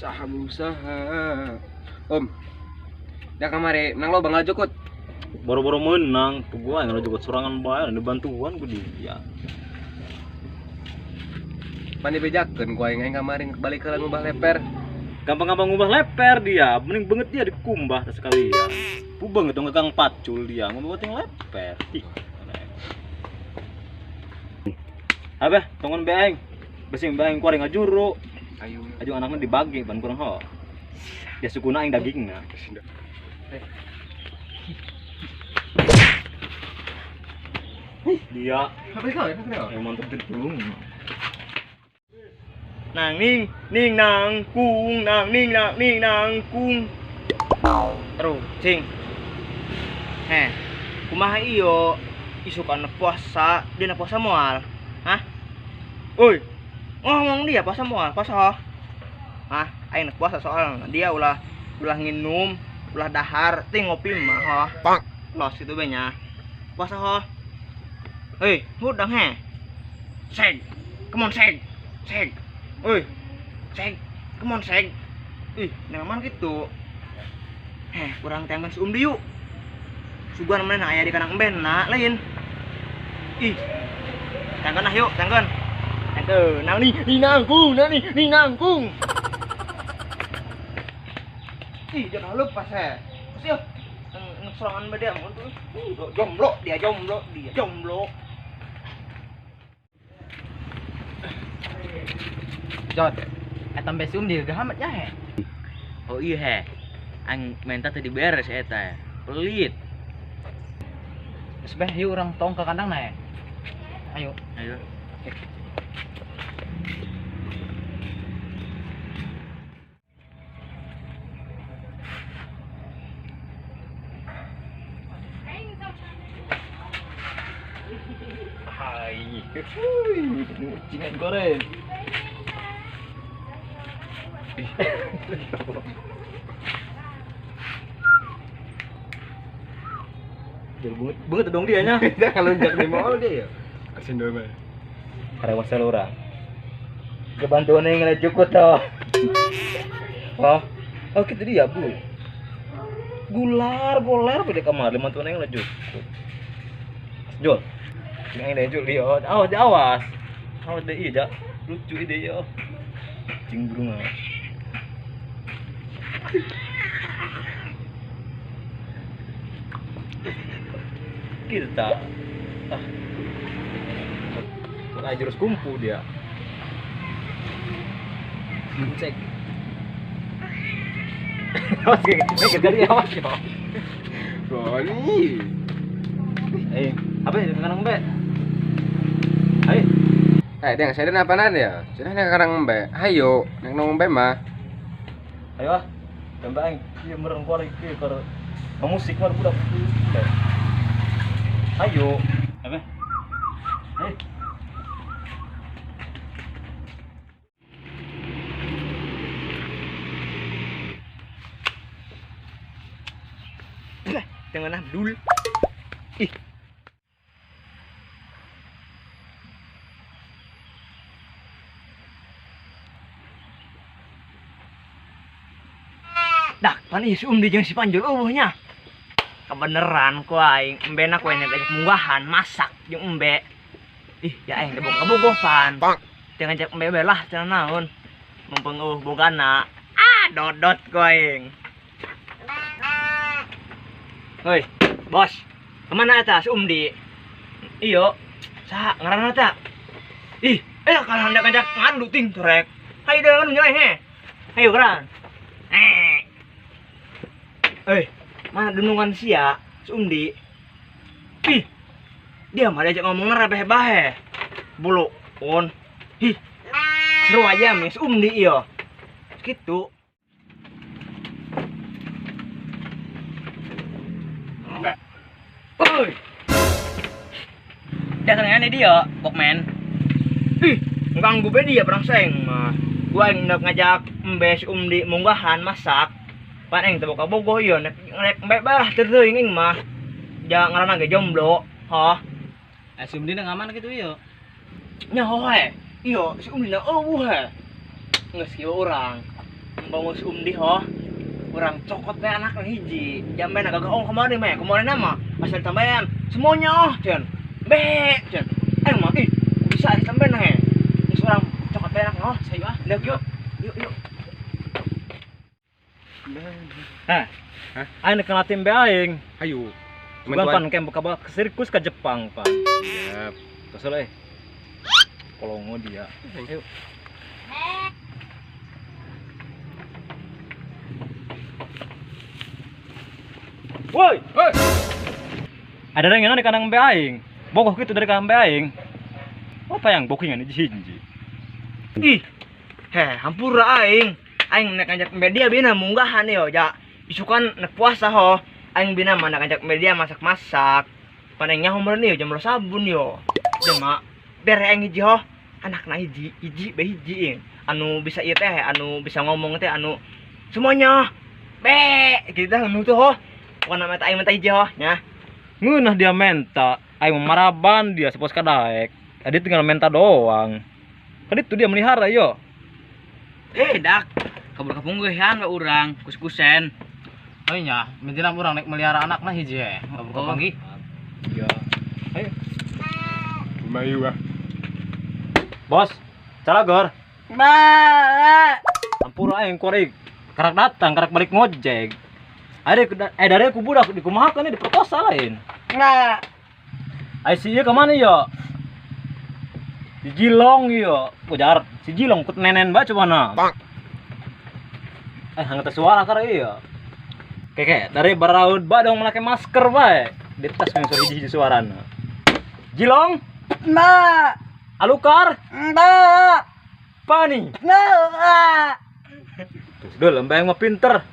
Usaha berusaha. Om. Dah kamari menang lo Bang Jokot. Boro-boro menang, tuh gua yang jokot sorangan bae, ada bantuan ku dia. Mani bejakeun ku aing aing kamari balik heula ngubah leper. Gampang-gampang ngubah leper dia, mending banget dia dikumbah sekalian. Pubeng itu ngekang pacul dia, ngubah ting leper. Ih. Abah, tongon be aing. Besing be aing ku ari ngajuru. Ayo. Ayo anaknya dibagi ban kurang ho. Dia sukuna aing dagingna. Dia apa kau? Yang mantap terpulung. Nang ning ning nang kung nang ning nang ning nang kung. Terus cing. Heh. Kumaha iyo isukan puasa, dina puasa moal. Hah? Oi. Ngomong dia puasa moal, puasa ho. Hah, aing puasa soalna dia ulah ulah nginum, ulah dahar, ting ngopi mah ho. Pak. Los itu be nya. Puasa ho. Hei, hudang he. Seg. Come on, seg. Seg. Oi. Seg. Come on, seg. Ih, nyaman gitu. Heh, kurang tangan si Um dieu. Sugan mana aya di kandang emben na lain. Ih. Tangkeun ah yuk, tangkeun. Tangkeun. Nang nih, nih nangkung, nang nih, nih nangkung. Ih, jangan lupa he. Terus yuk. Serangan ba dia jomblo dia, jomblo dia, jomblo. Jod, eta mbes Um dia gahamat nya he. Oh iya he. Ang menta tadi beres eta. Pelit. Geus beh yuk urang tong ke kandang na he. Ayo. Ayo. Hai. Cingan goreng. Jadi banget banget dong dia nya. Dia kalau lonjak di mall dia ya. Asin doi mah. Karewat selura. Kebantuan yang ngeliat cukup toh. Oh, oh gitu dia bu. Gular goler beda kamar lima tuan yang ngeliat cukup. Jol. Yang ini Jol dia. Awas awas. Awas deh iya lucu ide ya. Cing burung. Kita ah. Soalnya jurus kumpu dia. Cek. Awas kayak gini awas yo. Boni. Apa ya sekarang Mbak? Ayo. Dia nggak sadar apaan ya? Sudah nang karang Mbak. Ayo, nang nong Mbak mah. Ayo ah. Mbak aing, ieu meureun korek ieu keur musik mah budak. Ayo. Apa? Ayo. Jangan Abdul. Ih. Dak, pan ih si Um di jeung si Panjul eueuh nya. Kebeneran ku aing, embena ku aing ngajak munggahan masak jeung embe. Ih, ya aing teh boga bogoh pan. Teu ngajak embe bae lah cenah naon. Mumpung eueuh bogana. Ah, dodot ku aing. Hoi, bos. Kemana eta si Um di? Iyo, saha ngaranna eta? Ih, kalau hendak ngajak ngadu ting torek. Hayu deui ngadu nyeleh he. Hayu geran. Mana dunungan sia si Um di? Ih, dia mah diajak ngomong rebeh bahe. Bulu on. Ih, seru aja mi si Um di iyo. Gitu. Oi. Datangnya dia, Bokman. Ih, ganggu be dia perang seng mah. Gua yang ngajak embe si Um di munggahan masak. Pan aing teh boga bogoh ieu nek embe bah teuing aing mah. Ja ngaranna ge jomblo, hoh. Si Um di nang aman kitu ieu. Nya hoe. Iyo si Um di na eueuh he. Geus kieu urang. Bangus umdi ho. Urang cokot we anak hiji. Jamben agak oh kemarin mah, kemarin nama asal tambahan semuanya oh cen. Be cen. Aing mah ih bisa ditambahan he. Geus urang cokot we anak oh, sayu ah. Ndek yuk. Yuk yuk. Hah. Aing nek ngelatih be aing. Hayu. Bukan pan kem buka ke sirkus ke Jepang, Pak. Siap. Terus lah. Kolongo dia. Ayo. Woi, woi. Ada yang di kandang be aing. Bogoh gitu dari kandang be aing. Apa yang bookingan hiji-hiji? Ih. Heh, hampura aing. Aing nek ngajak media bina munggahan yo, ja. Isukan nek puasa ho. Aing bina mah nek ngajak media masak-masak. Paneng nyaho meureun yo jam sabun yo. Demak bere aing hiji ho. Anakna hiji, hiji be hiji ing. Anu bisa ieu teh, anu bisa ngomong teh anu semuanya. Be, gitu tah anu tuh ho. Pokona meta aing menta hiji ho nya. Ngeunah dia menta, aing maraban dia sepos kadaek. Adi tinggal menta doang. Kan itu dia melihara yo. Dak, kabur kapungguhan we urang, kus-kusen. Oh iya, mintina urang nek melihara anak mah hiji he. Kabur kapanggih. Iya. Ayo. Lumayu ah. Bos, calagor. Ba. Ampura aing korek. Karak datang, karak balik ngojek. Ada dari aku budak dikumahakan ini diperkosa lain. Nah. Ai si ieu kemana yo? Si Jilong yo. Ujar si Jilong kut nenen bae coba na. Hangat suara kara ieu. Keke dari baraud ba dong make masker bae. Di tas yang hiji-hiji suarana. Jilong? Nah. Alukar? Nah. Pani? Nah. Terus dulu lembang mah pinter.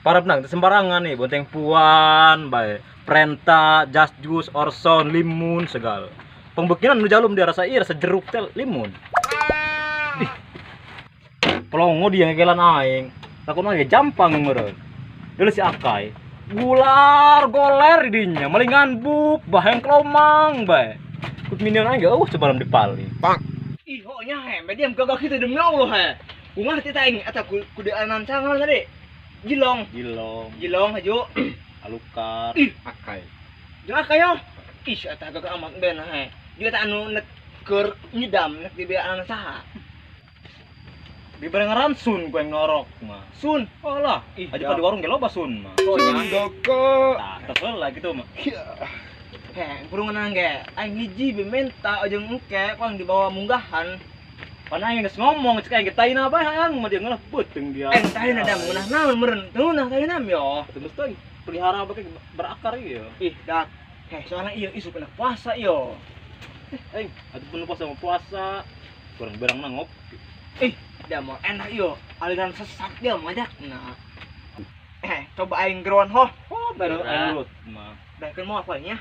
Para penang sembarangan nih, bonteng puan, bae, prenta, jas jus, orson, limun segala. Pembekinan nu jalum dia rasa iya, rasa jeruk teh limun. Ih. Pelongo dia ngegelan aing. Takutna ge jampang meureun. Dulu si Akai, gular goler dinya, malingan bub, baheng kelomang bae. Kut minion aing ge eueuh coba dipali. Ih, ho nya he, mediam gagah kitu demi Allah he. Kumaha teh aing eta kudu anan sangal tadi. Jilong. Jilong. Jilong haju. Alukar. Ih, Akai. Jeung akai yo. Ih, eta gagah amat ben he. Dia teh anu nek keur nyidam nek dibeaan saha. Dibere ngaran sun ku yang norok mah. Sun. Oh lah, ih, aja di warung ge loba sun mah. Oh, nya. Doko. Tah, tos lah gitu mah. Heh, burungan ge. Aing hiji be menta jeung engke ku aing dibawa munggahan. Pan aing geus ngomong cek aing ge taina bae hayang mah dia ngelah beuteung dia. Aing taina da ngeunah naon meureun. Ngeunah taina yo. Terus tuh pelihara bae berakar ieu. Ih, dak. Heh, soalna ieu isuk kena puasa yo. Aing atuh pun puasa mau puasa. Kurang berang na ngopi. Ih, dia mau enak yo. Aliran sesat dia mau ajak. Nah. Coba aing geroan ho. Oh, baru aing lut mah. Daekeun mau apa nya?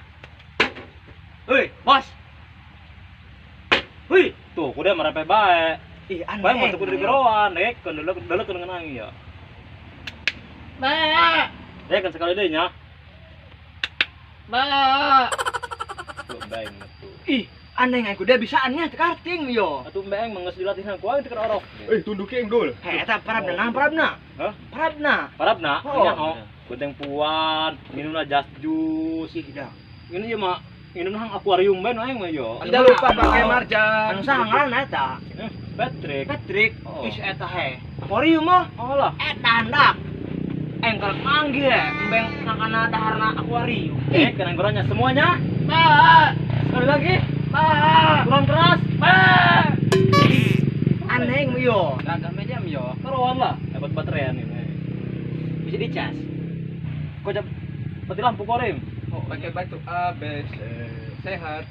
Hei, bos. Hei, tuh kuda merapai bae. Ih, aneh. Bae masuk kudu geroan, dek, kan dulu kan ngenang ya. Ba. Dek kan sekali deui nya. Ba. Tuh bae tuh. Ih, aneh aing kuda bisaannya teu karting yo. Atuh bae aing mah geus dilatihan ku aing teu orok. Tunduk aing dul. Heh, eta parabna, nah parabna. Hah? Parabna. Parabna? Oh. Nya ho. Bonteng puan, minumna jas jus. Ih, dah. Ini ieu mah minum hang akuarium bae nu aing mah yo. Tidak lupa pakai marjan. Anu saha ngaranna eta? Patrick. Patrick. Oh. Ih, eta he. Akuarium mah. Oh lah. Eta handak. Aing karek manggih he, embeng nakana daharna akuarium. Kenang goranya semuanya. Ba. Sekali lagi. Ba. Kurang keras. Ba. Aneh yo. Gagah mediam yo. Karuan lah, dapat bateraian ini. Bisa dicas. Kok jam mati lampu korem. Oh, pakai batu A B C sehat.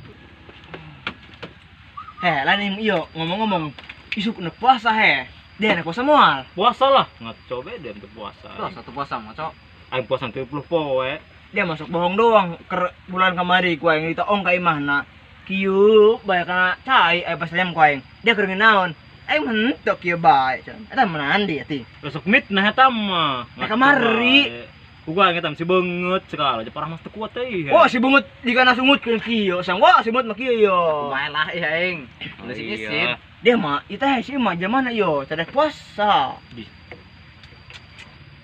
Heh, lain iyo ngomong-ngomong isuk nek puasa he. Dia nek puasa moal. Puasa lah, ngaco be dia untuk puasa. Terus satu puasa ngaco. Aing puasa 30 poe. Dia masuk bohong doang ker bulan kamari ku aing ditoong ka imahna. Kieu bae kana cai aya pas jam ku aing. Dia keur naon? Aing mentok kieu bae cenah. Eta menandi ati. Besok mitnah eta mah. Nah, kamari. Kuga aing eta si beungeut segala aja parah mas teu kuat teh. Wah, si beungeut jika sungut ke kieu. Sang wah si beungeut mah kieu yo. Kumaha lah ieu aing. Geus isin. Dia mah ieu teh si mah jamana yo, cada puasa.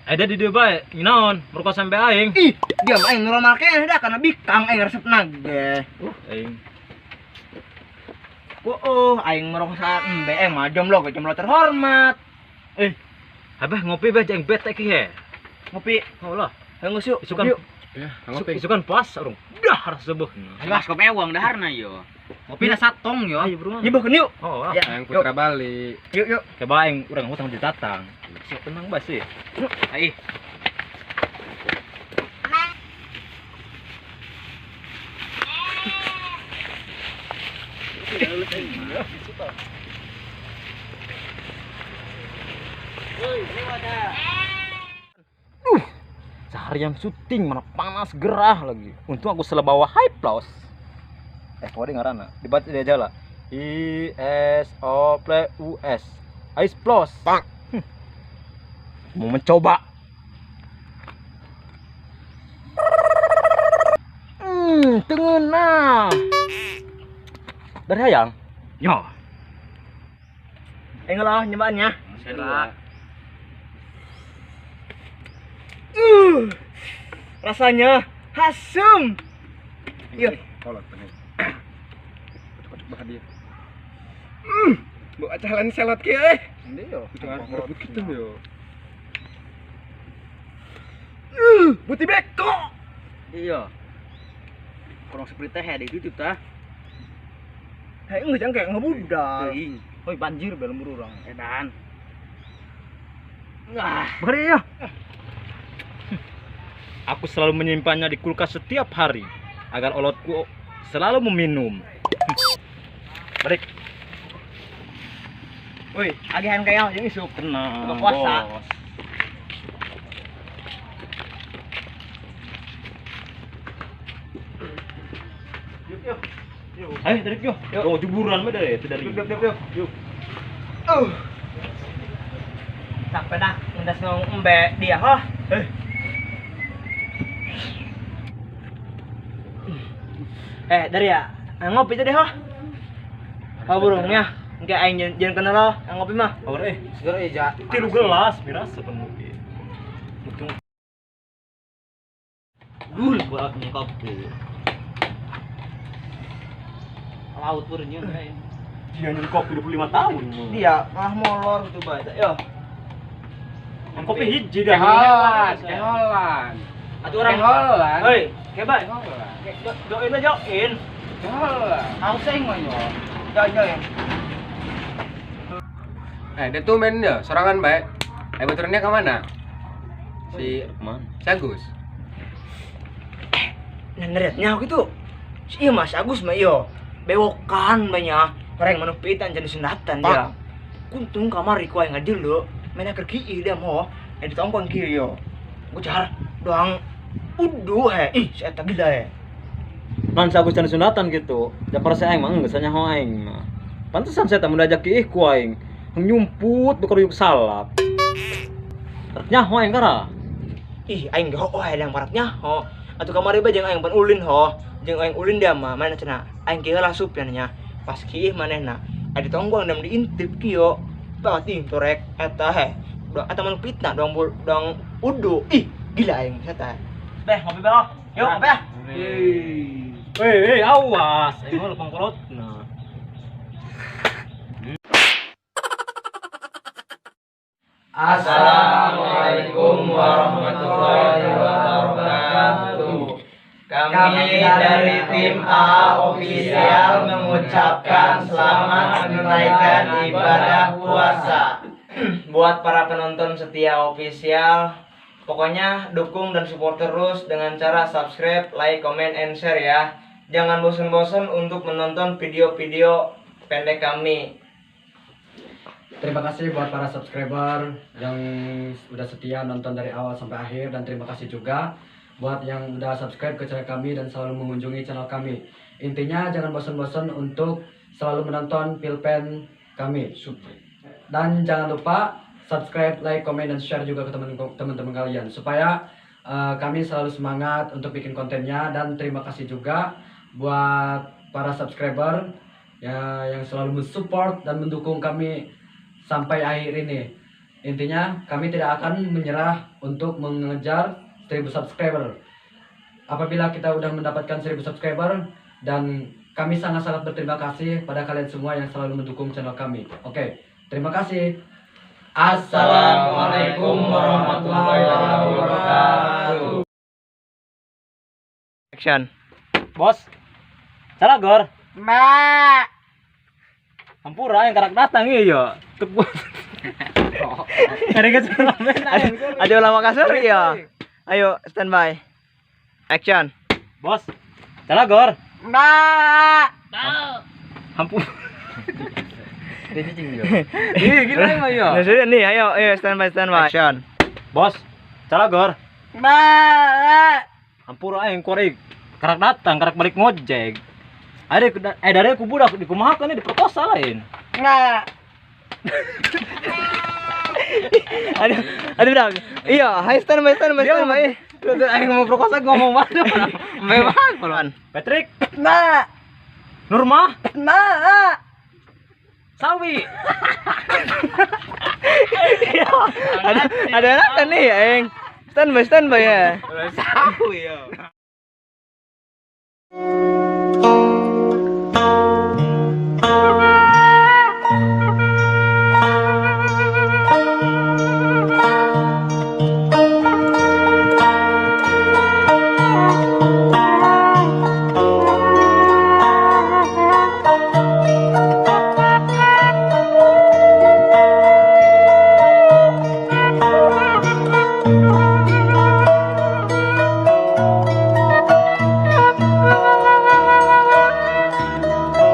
Ada di dieu bae, naon? Merokok sampai aing. Ih, diam aing normal kene dah karena bikang aing resep nage. Aing. Oh, aing merokok saat embe mah jomblo ge jomblo terhormat. Abah ngopi bah jeung bete ki he. Ngopi. Oh lah, Ayo geus yuk. isukan Yuk. Ya, ngopi. Isukan pas urang. Dahar seubeuh. Mas kopi ewang daharna yo. Ngopi na satong yo. Ayo bro. Nyebeuhkeun yuk. Oh lah. Ya, Aing putra Bali. Yuk, yuk. Keba aing urang hutang ditatang. Tenang bae sih. Aih. Seharian syuting mana panas gerah lagi. Untung aku selalu bawa high plus. Kau ngaranna. Dibaca dia aja lah. I S O P U S. Ice plus. Pak. Mau mencoba. Tengenah. Dari hayang. Yo. Aing lah nyobaannya. Sedua. Rasanya hasum. Iya. Kolot bener. Kocok-kocok bah dia. Bawa calan selot ki euy. Iya. Begitu yo. Buti beko. Iya. Kurang seperti teh ditutup tah. Hei, geus jangan kayak ngebudal. Teuing. Hoi banjir belum urang. Edan. Wah, Beri ya. Aku selalu menyimpannya di kulkas setiap hari agar olotku selalu meminum. Balik. Woi, agihan kayak jeung isuk. Tenang. Buka puasa. Bos. Yuk, yuk. Ayo tarik yuk. Yuk. Oh, jeburan mah dari itu dari. Yuk, yuk, yuk, yuk. Sampai dah ngendas ngomong embe dia, hoh. Dari ya, ngopi tadi hoh. Oh burungnya, enggak aing jangan kenal loh, ngopi mah. Oh, Segera ja. 3 gelas miras ngopi. Untung. Dul buat kopi. Laut purnya aing. Dia nyuri kopi 25 tahun. Dia malah molor gitu bae. Yo. Kopi hiji dah. Keholan, keholan. Atuh orang Keholan. Hei, keba. Keholan. Join aja join. Keholan. Haus aing mah yo. Join join. Dia tuh main ya, sorangan bae. Motornya ke mana? Si Mana? Si Agus. Nah, neretnya aku itu. Si iya Mas Agus mah iyo. Bewokan banyak. Orang manupitan jadi sunatan dia. Kuntung kamari ku aing ngadil lo. Main keur kieu dia moh. Ditongkong kieu yo. Gucar doang uduh he. Ih, si eta gila he. Non si Agus can sunatan gitu. Japar saya aing mah geus nyaho aing mah. Pantesan saya tak mun diajak kiih ku aing. Nyumput bekeruyuk salak. Nyaho aing kara. Ih, aing ge hooh he yang parat nyaho. Atuh kamari bae jeung aing pan ulin ho. Jeung aing ulin dia mah mana cenah. Aing kieu lah sup nya. Pas kiih manehna. Adi tongguang dam diintip kieu. Bawa ih torek eta he. Eta mah fitnah doang doang udu. Ih, gila aing eta. Beh, ngopi bae. Yuk, ngopi ah. Weh, awas. Aing mah lempang kolotna. Assalamualaikum warahmatullahi wabarakatuh. Kami dari tim A Official mengucapkan selamat menunaikan ibadah puasa. Buat para penonton setia Official, pokoknya dukung dan support terus dengan cara subscribe, like, comment, and share ya. Jangan bosan-bosan untuk menonton video-video pendek kami. Terima kasih buat para subscriber yang udah setia nonton dari awal sampai akhir, dan terima kasih juga buat yang udah subscribe ke channel kami dan selalu mengunjungi channel kami. Intinya jangan bosan-bosan untuk selalu menonton Pilpen kami. Dan jangan lupa subscribe, like, comment, dan share juga ke teman-teman kalian supaya kami selalu semangat untuk bikin kontennya. Dan terima kasih juga buat para subscriber ya, yang selalu mensupport dan mendukung kami sampai akhir ini. Intinya kami tidak akan menyerah untuk mengejar 1000 subscriber. Apabila kita udah mendapatkan 1000 subscriber, dan kami sangat-sangat berterima kasih pada kalian semua yang selalu mendukung channel kami. Oke, terima kasih. Assalamualaikum warahmatullahi wabarakatuh. Action. Bos. Salah gor. Mbak. Hampura yang karak datang iya. Tuk bos. Ada lama kasur ya. Ayo standby. Action. Bos. Salah gor. Mbak. Hampur. Iya, gila emang ya. Nah, sudah nih, ayo ayo standby standby. Action. Bos. Salah gor. Mbak. Hampura aing korek. Karak datang, karak balik ngojek. Ada dari aku budak dikumahakan ini diperkosa lain. Mbak. Aduh, aduh udah. Iya, hai standby standby standby. Aing mau perkosa ngomong banget. Memang. Patrick, Mbak. Nurma, Mbak. Sawi. Ada apa nih, aing? Standby standby ya. Sawi ya.